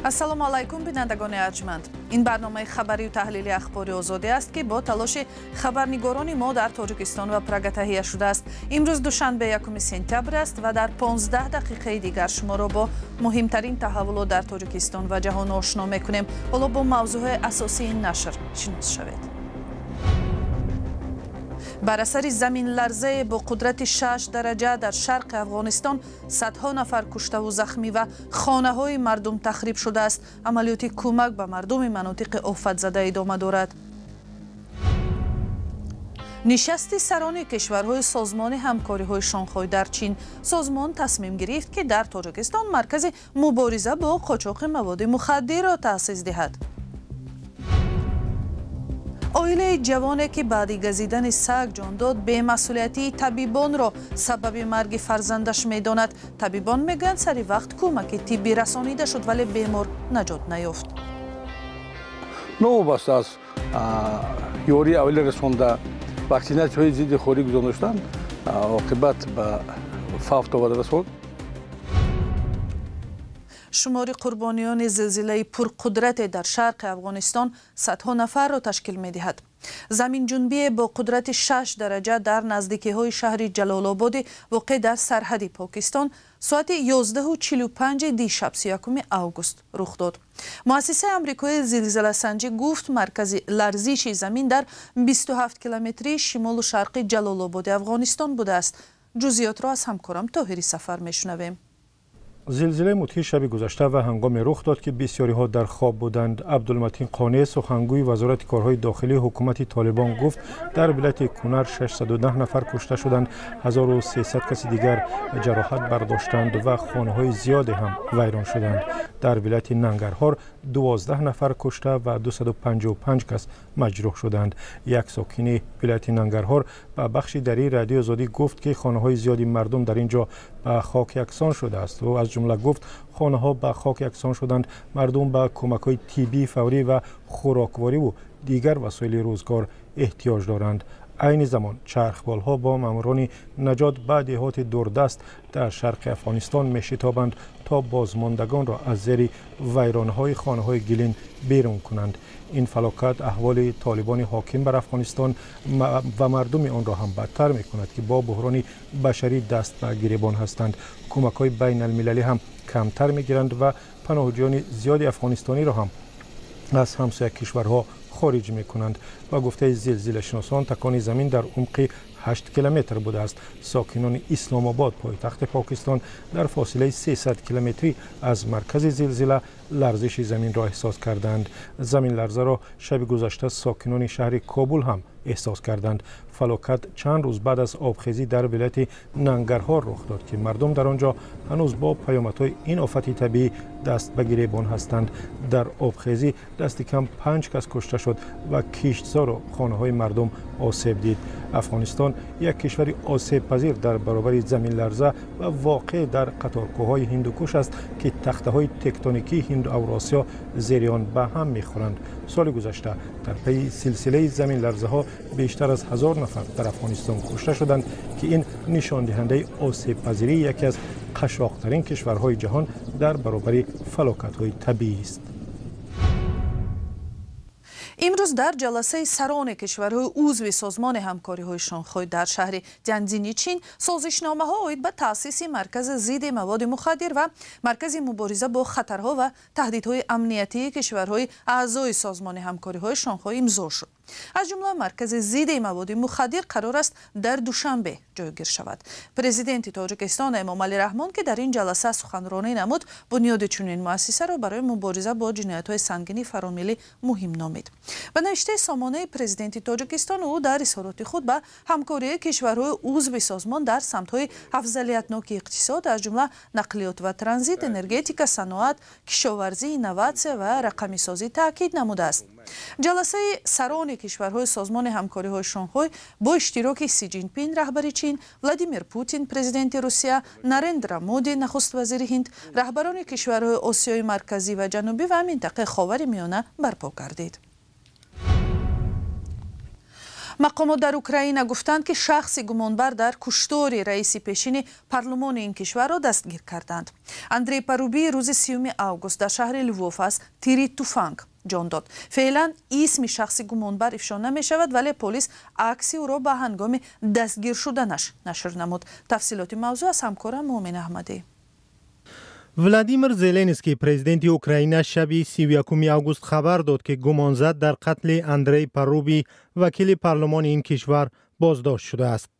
Ассалому алайкум, бинандагони арҷманд. Ин барномаи хабарию таҳлили Ахбори Озодӣ аст, ки бо талоши хабарнигорони мо дар Тоҷикистон ва Прага таҳия шудааст. Имрӯз душанбе, 1 сентябр аст ва дар 15 дақиқаи дигар шуморо бо муҳимтарин таҳаввулот дар Тоҷикистон ва ҷаҳон ошно мекунем. Ҳоло бо мавзӯъҳои асосии ин нашр шинос шавед. Бар асари заминларзае бо қудрати 6 дараҷа дар шарқи Афғонистон садҳо нафар куштаву захмӣ ва хонаҳои мардум тахриб шудааст. Амалиёти кӯмак ба мардуми манотиқи офатзада идома дорад. Нишасти сарони кишварҳои Созмони ҳамкориҳои Шонхой дар Чин. Созмон тасмим гирифт, ки дар Тоҷикистон маркази мубориза бо қочоқи маводи мухаддирро таъсис диҳад. Оилаи ҷавоне, ки баъди газидани саг ҷон дод, бемасъулиятии табибонро сабаби марги фарзандаш медонад. Табибон мегӯянд, сари вақт кӯмаки тиббӣ расонида шуд, вале бемор наҷот наёфт. Новобаста аз ёрии аввалия расонда, ваксинатсияҳои зидди хорӣ гузаронда шуданд, оқибат ба фавт оварда расонд. Шумори қурбониёни зилзилаи пурқудрате дар шарқи Афғонистон садҳо нафарро ташкил медиҳад. Заминҷунбие бо қудрати 6 дараҷа дар наздикиҳои шаҳри Ҷалолободи воқеъ дар сарҳади Покистон соати 11:45 дишаб, 31 август, рух дод. Муассисаи амрикоии зилзиласанҷӣ гуфт, маркази ларзиши замин дар 27 километрии шимолу шарқи Ҷалолободи Афғонистон будааст. Ҷузъиётро аз ҳамкорам Тоҳири Сафар мешунавем. Зилзилаи мудҳиш шаби гузашта ва ҳангоме рух дод, ки бисёриҳо дар хоб буданд. Абдулматин Қонеъ, сухангӯи Вазорати корҳои дохилии ҳукумати Толибон, гуфт, дар вилояти Кунар 610 нафар кушта шуданд, 1300 каси дигар ҷароҳат бардоштанд ва хонаҳои зиёде ҳам вайрон шуданд. Дар вилояти Нангарҳор 12 нафар кушта ва 255 кас маҷрӯҳ шуданд. Як сокини вилояти Нангарҳор ба бахши дарии Радиои Озодӣ гуфт, ки хонаҳои зиёди мардум дар ин ҷо ба хок яксон шудааст. Ӯ аз ҷумла гуфт, хонаҳо ба хок яксон шуданд, мардум ба кӯмакҳои тиббии фаврӣ ва хӯроквориву дигар васоили рӯзгор эҳтиёҷ доранд. Айни замон чархболҳо бо маъмурони наҷот ба деҳоти дурдаст дар шарқи Афғонистон мешитобанд, то бозмондагонро аз зери вайронҳои хонаҳои гилин берун кунанд. Ин фалокат аҳволи толибони ҳоким бар Афғонистон ва мардуми онро ҳам бадтар мекунад, ки бо буҳрони башарӣ даст ба гиребон ҳастанд. Кӯмакҳои байналмилалӣ ҳам камтар мегиранд ва паноҳҷӯёни зиёди афғонистониро ҳам аз ҳамсоя кишварҳо хориҷ мекунанд. Ба гуфтаи зилзилашиносон, такони замин дар умқи 8 километр будааст. Сокинони Исломобод, пойтахти Покистон, дар фосилаи 300 километрӣ аз маркази зилзила ларзиши заминро эҳсос карданд. Заминларзаро шаби гузашта сокинони шаҳри Кобул ҳам эҳсос карданд. Фалокат чанд рӯз баъд аз обхезӣ дар вилояти Нангарҳор рух дод, ки мардум дар он ҷо ҳанӯз бо паёмадҳои ин офати табиӣ даст ба гиребон ҳастанд. Дар обхезӣ дасти кам 5 кас кушта шуд ва киштзору хонаҳои мардум осеб дид. Афғонистон як кишвари осебпазир дар баробари заминларза ва воқеъ дар қаторкӯҳҳои Ҳиндукуш аст, ки тахтаҳои тектоникии Ҳинду Авросиё зери он ба ҳам мехӯранд. Соли гузашта дар пайи силсилаи заминларзаҳо бештар аз 1000 нафар дар Афғонистон кушта шуданд, ки ин нишондиҳандаи осебпазирии яке аз қашоқтарин кишварҳои ҷаҳон дар баробари фалокатҳои табиӣ аст. Имрӯз дар ҷаласаи сарони кишварҳои узви Созмони ҳамкориҳои Шонхой дар шаҳри Тянзини Чин созишномаҳо оид ба таъсиси маркази зидди маводи мухаддир ва маркази мубориза бо хатарҳо ва таҳдидҳои амниятии кишварҳои аъзои Созмони ҳамкориҳои Шонхой имзо шуд. Аз ҷумла маркази зидди маводи мухаддир қарор аст дар Душанбе ҷойгир шавад. Президенти Тоҷикистон Эмомалӣ Раҳмон, ки дар ин ҷаласа суханронӣ намуд, бунёди чунин муассисаро барои мубориза бо ҷиноятҳои сангини фаромиллӣ муҳим номид. Ба навиштаи сомонаи президенти Тоҷикистон, ӯ дар изҳороти худ ба ҳамкории кишварҳои узви созмон дар самтҳои афзалиятноки иқтисод, аз ҷумла нақлиёт ва транзит, энергетика, саноат, кишоварзӣ, инноватсия ва рақамисозӣ таъкид намудааст. Ҷаласаи сарони кишварҳои Созмони ҳамкориҳои Шонхой бо иштироки Си Ҷинпин, раҳбари Чин, Владимир Путин, президенти Русия, Нарендра Моди, нахуствазири Ҳинд, раҳбарони кишварҳои Осиёи Марказӣ ва Ҷанубӣ ва минтақаи Ховари Миёна барпо гардид. Мақомот дар Украина гуфтанд, ки шахси гумонбар дар куштори раиси пешини парлумони ин кишварро дастгир карданд. Андрей Парубий рӯзи 30 август дар шаҳри Лвов аз тири туфанг ҷон дод. Феълан исми шахси гумонбар ифшо намешавад, вале полис акси ӯро ба ҳангоми дастгир шуданаш нашр намуд. Тафсилоти мавзӯъ аз ҳамкорам Муъмин Аҳмадӣ. Владимир Зеленский, президенти Украина, шаби 31 август хабар дод, ки гумонзад дар қатли Андрей Парубий, вакили парлумони ин кишвар, боздошт шудааст.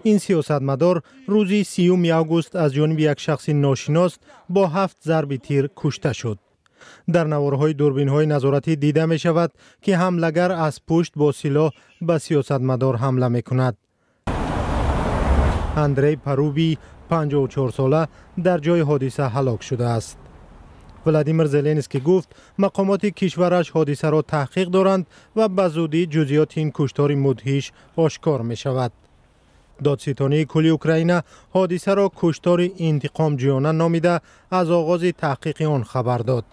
Ин сиёсатмадор рӯзи 30 август аз ҷониби як шахси ношинос бо 7 зарби тир кушта шуд. Дар наворҳои дурбинҳои назоратӣ дида мешавад, ки ҳамлагар аз пушт бо силоҳ ба сиёсатмадор ҳамла мекунад. Андрей Парубий 54 сола дар ҷои ҳодиса ҳалок шудааст. Владимир Зеленский гуфт, мақомоти кишвараш ҳодисаро таҳқиқ доранд ва ба зудӣ ҷузъиёти ин куштори мудҳиш ошкор мешавад. Додситонии кулли Украина ҳодисаро куштори интиқомҷӯёна номида, аз оғози таҳқиқи он хабар дод.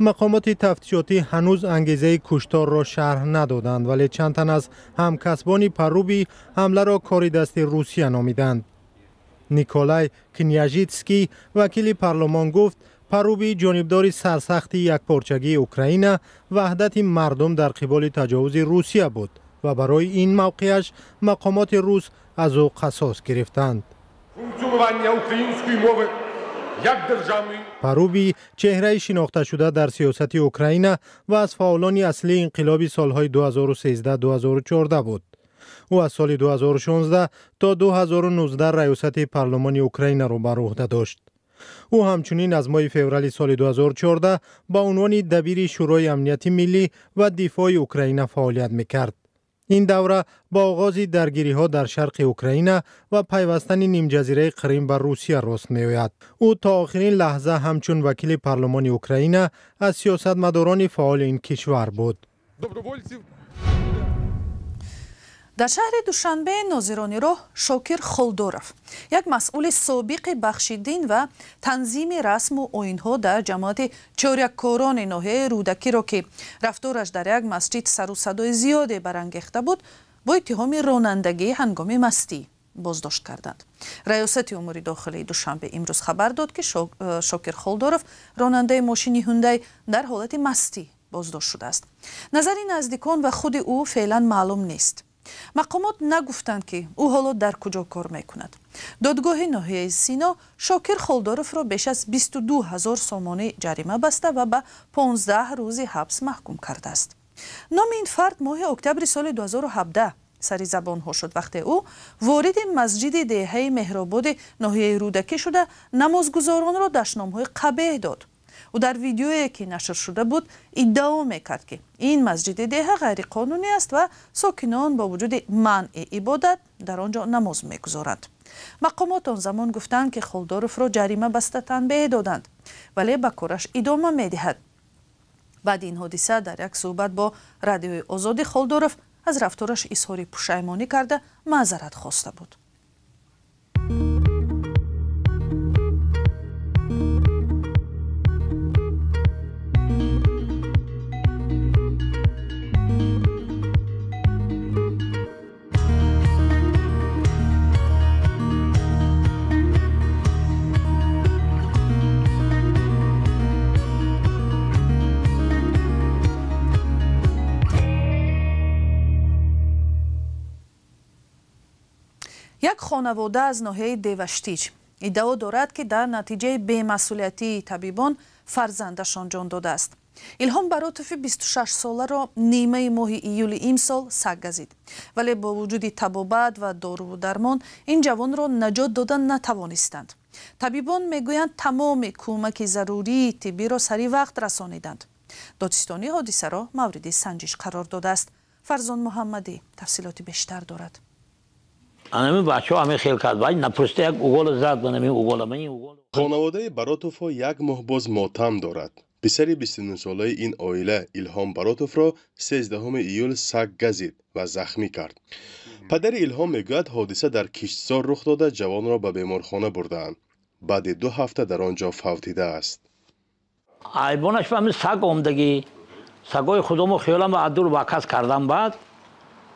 Мақомоти тафтишотӣ ҳанӯз ангезаи кушторро шарҳ надоданд, вале чанд тан аз ҳамкасбони Парубий ҳамларо кори дасти Русия номиданд. Николай Княжитский, вакили парлумон, гуфт, Парубий ҷонибдори сарсахти якпорчагии Украина, ваҳдати мардум дар қиболи таҷовузи Русия буд ва барои ин мавқеаш мақомоти рус аз ӯ қасос гирифтанд. Парубий чеҳраи шинохташуда дар сиёсати Украина ва аз фаъолони аслии инқилоби солҳои 2013-2014 буд. Ӯ аз соли 2016 то 2019 раёсати парлумони Украинаро бар уҳда дошт. Ӯ ҳамчунин аз моҳи феврали соли 2014 ба унвони дабири Шӯрои амнияти миллӣ ва дифои Украина фаъолият мекард. Ин давра ба оғози даргириҳо дар шарқи Украина ва пайвастани нимҷазираи Қрим ба Русия рост меояд. Ӯ то охирин лаҳза ҳамчун вакили парлумони Украина аз сиёсатмадорони фаъоли ин кишвар буд. Дар шаҳри Душанбе нозирони роҳ Шокир Холдоров, як масъули собиқи бахши дин ва танзими расму оинҳо дар ҷамоати чоряккорони ноҳияи Рӯдакиро, ки рафтораш дар як масҷид сару садои зиёде барангехта буд, бо иттиҳоми ронандагии ҳангоми мастӣ боздошт карданд. Раёсати умури дохилии Душанбе имрӯз хабар дод, ки Шокир Холдоров, ронандаи мошини Ҳундай, дар ҳолати мастӣ боздошт шудааст. Назари наздикон ва худи ӯ феълан маълум нест. Мақомот нагуфтанд, ки ӯ ҳоло дар куҷо кор мекунад. Додгоҳи ноҳияи Сино Шокир Холдоровро беш аз 22 ҳазор сомонӣ ҷарима баста ва ба 15 рӯзи ҳабс маҳкум кардааст. Номи ин фард моҳи октябри соли 2017 сари забонҳо шуд, вақте ӯ вориди масҷиди деҳаи Меҳрободи ноҳияи Рӯдакӣ шуда, намозгузоронро дашномҳои қабеҳ дод. Ӯ дар видеое, ки нашр шуда буд, иддао мекард, ки ин масҷиди деҳа ғайриқонунӣ аст ва сокинон бо вуҷуди манъи ибодат дар он ҷо намоз мегузоранд. Мақомот он замон гуфтанд, ки Холдоровро ҷарима баста танбеҳ доданд, вале ба кораш идома медиҳад. Баъди ин ҳодиса дар як суҳбат бо Радиои Озодӣ Холдоров аз рафтораш изҳори пушаймонӣ карда, маъзарат хоста буд. Як хонавода аз ноҳияи Деваштич иддао дорад, ки дар натиҷаи бемасъулиятии табибон фарзандашон ҷон додааст. Илҳом Баротови 26-соларо нимаи моҳи июли имсол саг газид, вале бо вуҷуди табобат ва доруву дармон ин ҷавонро наҷот дода натавонистанд. Табибон мегӯянд, тамоми кӯмаки зарурии тиббиро сари вақт расониданд. Додситонӣ ҳодисаро мавриди санҷиш қарор додааст. Фарзон Муҳаммадӣ тафсилоти бештар дорад. Анами бачаҳо ҳамин хел кард, баъд напурсида як угола зад ба нами угола, ман ин угол. Хонаводаи Баротовҳо як моҳ боз мотам дорад. Писари 29-солаи ин оила, Илҳом Баротовро, 13 июл саг газид ва захмӣ кард. Падари Илҳом мегӯяд, ҳодиса дар киштзор рух дода, ҷавонро ба беморхона бурдаанд. Баъди 2 ҳафта дар он ҷо фавтидааст. Айбонаш ба ҳамин саг омдагӣ. Сагои худомо хиёлам ба адур вакас кардам баъд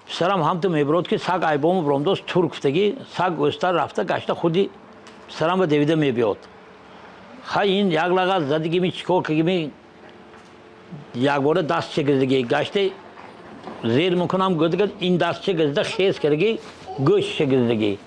писарам ҳамту мебурод ки саг айбому бромдост тур гуфтагӣ саг ӯста рафта гашта худи писарам ба девида мебиёд. Хай ин як лағаз задигими чикор кагими якбора даст чегиздиги гашта зер мекунам гӯдига ин даст чегизда хез кардаги гӯш чегиздиги.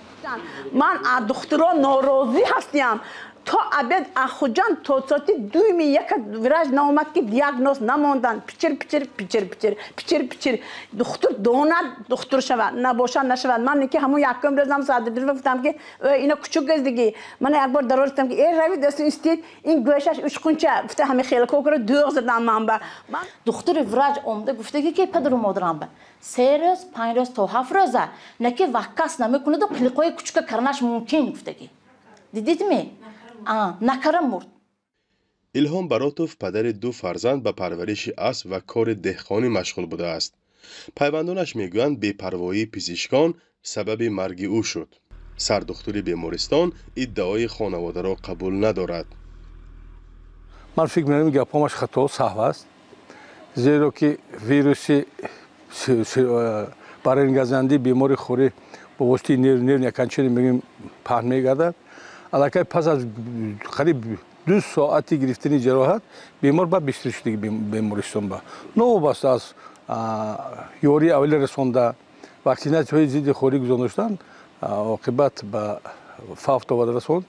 Ман аз духтуро норозӣ ҳастям. То обед Хуҷанд то соати дуюми яка врач наомад ки диагноз намонданд. Пичир пичир пичир пичир пичир пичир. Духтур донад духтур шавад, набошад нашавад. Ман ки ҳамун якум рӯзам Садриддин гуфтам ки ина кучук газдиги. Ман як бор дарор гуфтам ки э равид дасту институт ин гӯшаш учқунча гуфта ҳами хеле кокро дӯғ задам ман ба. Духтури врач омда гуфтаги ки падару модарам ба 3 рӯз 5 рӯз то 7 рӯза наки ваккас намекунаду қилиқои кучука карданаш мумкин гуфтаги. Дидидми? Накара мурд. Илҳом Баротов падари ду фарзанд ба парвариши асп ва кори деҳқонӣ машғул будааст. Пайвандонаш мегӯянд бепарвоии пизишкон сабаби марги ӯ шуд. Сардухтури бемористон иддаои хонаводаро қабул надорад. Ман фикр мекунам гапҳомаш хато саҳв аст, зеро ки вируси барингазандии бемори хӯрӣ бо воситаи нервни окончание мегӯем паҳн мегардад. Аллакай пас аз қариб 2 соати гирифтани ҷароҳат бемор ба бистарӣ шудаги бемористон ба новобаста аз ёрии аввалия расонда ваксинатсияҳои зидди хорӣ гузаронда шуданд, оқибат ба фавт оварда расонд.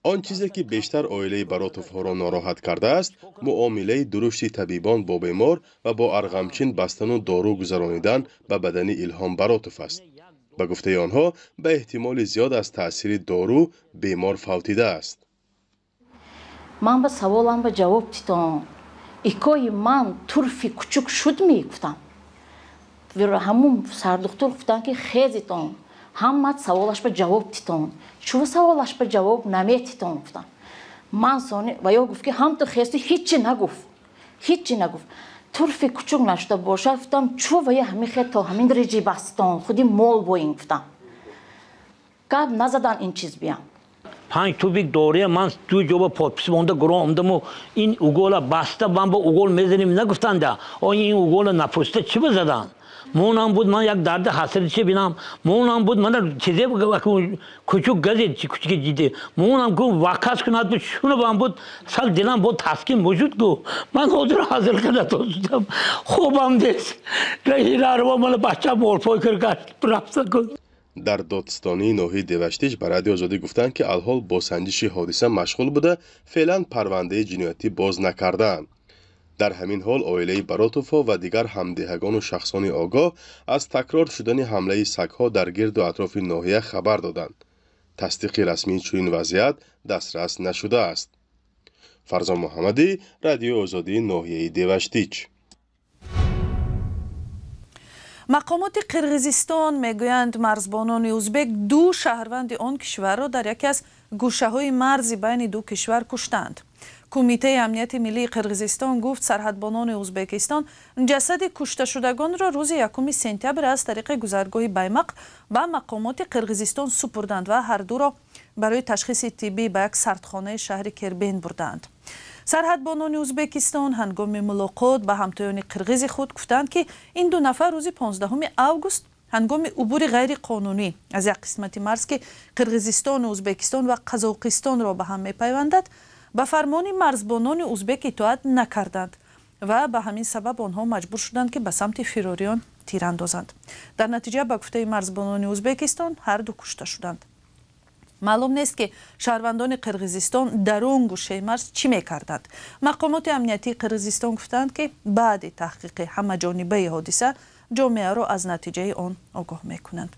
Он чизе ки бештар оилаи Баротовҳоро нороҳат кардааст, муомилаи дурушти табибон бо бемор ва бо арғамчин бастану дору гузаронидан ба бадани Илҳом Баротов аст. Ба гуфтаи онҳо, ба эҳтимоли зиёд аз таъсири дору бемор фавтидааст. Ман ба саволам ба ҷавоб дидам. Икои ман турфи кучук шуд ми гуфтам. Ҳамун сардухтур гуфтанд ки хезитон, ҳамат саволаш ба ҷавоб дидон. Чӯ саволаш ба ҷавоб наметидон гуфтам. Ман сони ва ё гуфт ки ҳамту хезту ҳичи нагуфт. Ҳичи нагуфт. Турфи кучук нашуда бошад, гуфтам чӯ ва я ҳамин хел то ҳамин реҷи бастон, худи мол боин гуфтам. Гап назадан ин чиз биям. 5 тубик дория ман ду ҷоба подпис монда гурон омдаму ин угола баста ман ба угол мезанем нагуфтанда. О ин угола напуста чӣ бизадан? Монам буд ман як дарди ҳасрати чӣ бинам. Монам буд ман чизе кучук газид кучуки ҷиддӣ. Монам гу вакас кунад буд шунавам буд сал дилам буд таскин вуҷуд гу. Ман ҳозир ҳазир карда тостам. Хобам нест. Раҳи мана бача молпой кир рафта кун. Дар додстонии ноҳияи Деваштич ба Радиои Озодӣ гуфтанд ки алҳол бо санҷиши ҳодиса машғул буда, феълан парвандаи ҷиноятӣ боз накардаанд. Дар ҳамин ҳол оилаи Баротовҳо ва дигар ҳамдеҳагону шахсони огоҳ аз такрор шудани ҳамлаи сагҳо дар гирду атрофи ноҳия хабар доданд. Тасдиқи расмии чунин вазъият дастрас нашудааст. Фарзон Муҳаммадӣ, Радиои Озодии ноҳияи Деваштич. Мақомоти Қирғизистон мегӯянд марзбонони узбек ду шаҳрванди он кишварро дар яке аз гӯшаҳои марзи байни ду кишвар куштанд. Кумитаи амнияти миллии Қирғизистон гуфт сарҳадбонони Узбекистон ҷасади кушташудагонро рӯзи 1 сентябр аз тариқи гузаргоҳи Баймақ ба мақомоти Қирғизистон супурданд ва ҳардуро барои ташхиси тиббӣ ба як сардхонаи шаҳри Кербен бурданд. Сарҳадбонони Узбекистон ҳангоми мулоқот ба ҳамтоёни қирғизи худ гуфтанд ки ин ду нафар рӯзи 15 август ҳангоми убури ғайриқонунӣ аз як қисмати марз ки Қирғизистону Узбекистон ва Қазоқистонро ба ҳам мепайвандад, ба фармони марзбонони узбек итоат накарданд ва ба ҳамин сабаб онҳо маҷбур шуданд ки ба самти фирориён тир андозанд. Дар натиҷа ба гуфтаи марзбонони Узбекистон ҳар ду кушта шуданд. Маълум нест ки шаҳрвандони Қирғизистон дар он гӯшаи марз чӣ мекарданд. Мақомоти амниятии Қирғизистон гуфтанд ки баъди таҳқиқи ҳамаҷонибаи ҳодиса ҷомеаро аз натиҷаи он огоҳ мекунанд.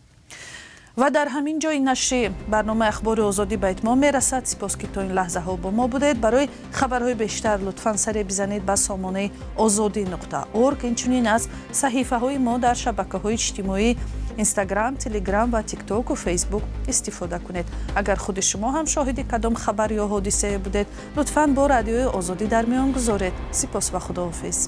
Ва дар ҳамин ҷои нашри барномаи Ахбори Озодӣ ба итмом мерасад. Сипос ки то ин лаҳзаҳо бо мо будед. Барои хабарҳои бештар лутфан саре бизанед ба сомонаи озодӣ.org. Инчунин аз саҳифаҳои мо дар шабакаҳои иҷтимоӣ Инстаграм, Телеграм ва Тиктоку Фейсбук истифода кунед. Агар худи шумо ҳам шоҳиди кадом хабар ё ҳодисае будед, лутфан бо Радиои Озодӣ дар миён гузоред. Сипос ва худоҳофиз.